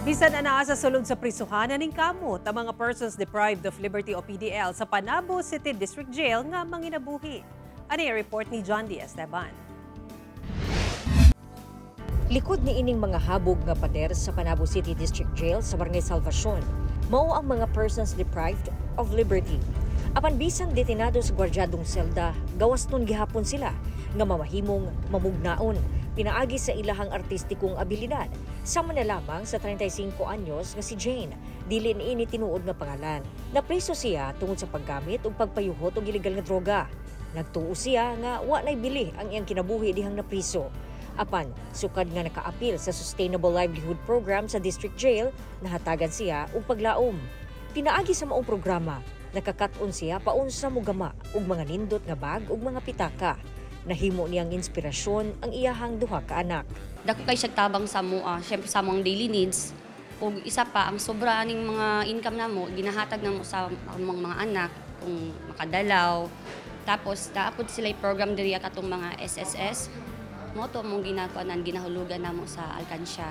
Bisan anaa sa sulod sa prisuhanan ning kamot ang mga persons deprived of liberty o PDL sa Panabo City District Jail nga manginabuhi. Ani ang report ni John D. Esteban. Likod ni ining mga habog nga pader sa Panabo City District Jail sa Barangay Salvacion, mao ang mga persons deprived of liberty. Apan bisan detinado sa gwardyadong selda, gawaston gihapon sila nga mamahimong mamugnaon pinaagi sa ilahang artistikong abilidad. Sama na lamang sa 35 anyos nga si Jane, dili niini tinuod nga pangalan. Napriso siya tungod sa paggamit ug pagpayuhot og ilegal nga droga. Nagtuo siya nga wa nay bili ang iyang kinabuhi dihang napriso. Apan, sukad nga nakaapil sa Sustainable Livelihood Program sa District Jail, nahatagan siya og paglaom. Pinaagi sa maong programa, nakakat-on siya paunsa mogama og mga nindot nga bag ug mga pitaka. Nahimo niyang inspirasyon ang iyahang duha ka anak. Dako kay siya tabang sa mua, syempre sa among daily needs. Ug isa pa, ang sobra aning mga income namo ginahatag namo sa among mga anak kung makadalaw. Tapos naapod sila program diri katong mga SSS. Mao to among ginakuanan, ginahulugan namo sa alkansya.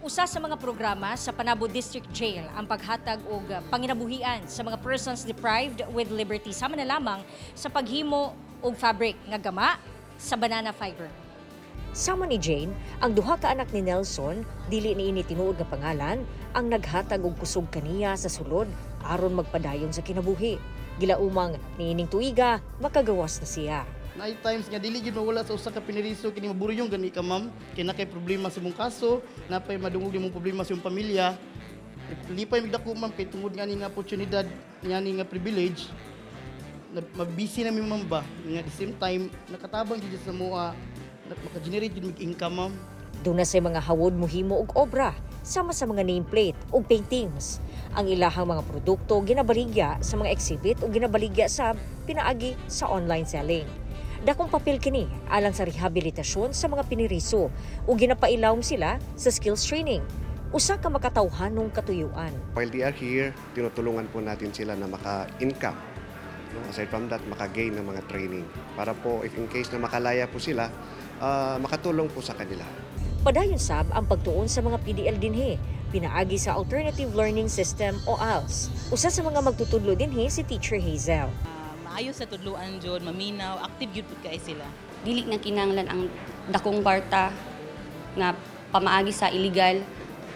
Usa sa mga programa sa Panabo District Jail ang paghatag og panginabuhian sa mga persons deprived with liberty, sama na lamang sa paghimo og fabric nga gama sa banana fiber. Sama ni Jane, ang duha ka anak ni Nelson, dili niini tinuod nga pangalan, ang naghatag og kusog kaniya sa sulod aron magpadayon sa kinabuhi. Gilaumang niining tuiga, makagawas na siya. Naay times nga dili gyud mawala sa usa ka piniriso kini maburuyong gani ka, ma'am, kay na kay problema sa imong kaso, napay madungog imong problema sa imong pamilya. Lipay mig dako, ma'am, kay tungod nga ni nga oportunidad, nga ni nga privilege, mabisi na mi, ma'am, ba nga at the same time nakatabang gyud sa moa, maka-generate gyud mig income, ma'am. Duna say mga hawod mohimo og obra sama sa mga nameplate ug paintings. Ang ilahang mga produkto ginabaligya sa mga exhibit ug ginabaligya sab pinaagi sa online selling. Dakong papel kini alang sa rehabilitasyon sa mga piniriso ug ginapailawom sila sa skills training. Usa ka makatawhanong katuyuan. While they are here, tinutulungan po natin sila na maka-income. No? Aside from that, maka-gain ng mga training. Para po, if in case na makalaya po sila, makatulong po sa kanila. Padayon sab ang pagtuon sa mga PDL dinhi, pinaagi sa Alternative Learning System o ALS. Usa sa mga magtutudlo dinhi si Teacher Hazel. Maayo sa tudluan jud, maminaw, active jud pud kay sila. Dili na kinahanglan ang dakong kwarta nga pamaagi sa illegal.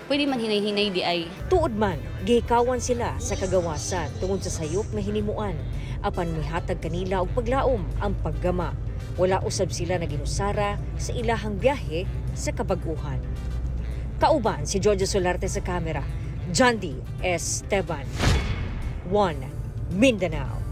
Pwede man hinay-hinay di ay. Tuod man, gihikawan sila sa kagawasan tungod sa sayop nga hinimuan. Apan mihatag kanila og paglaom ang paggama. Wala usab sila naginusara sa ilahang biyahe sa kabag-uhan. Kauban si Jojo Solarte sa kamera, John D. Esteban. 1 Mindanao.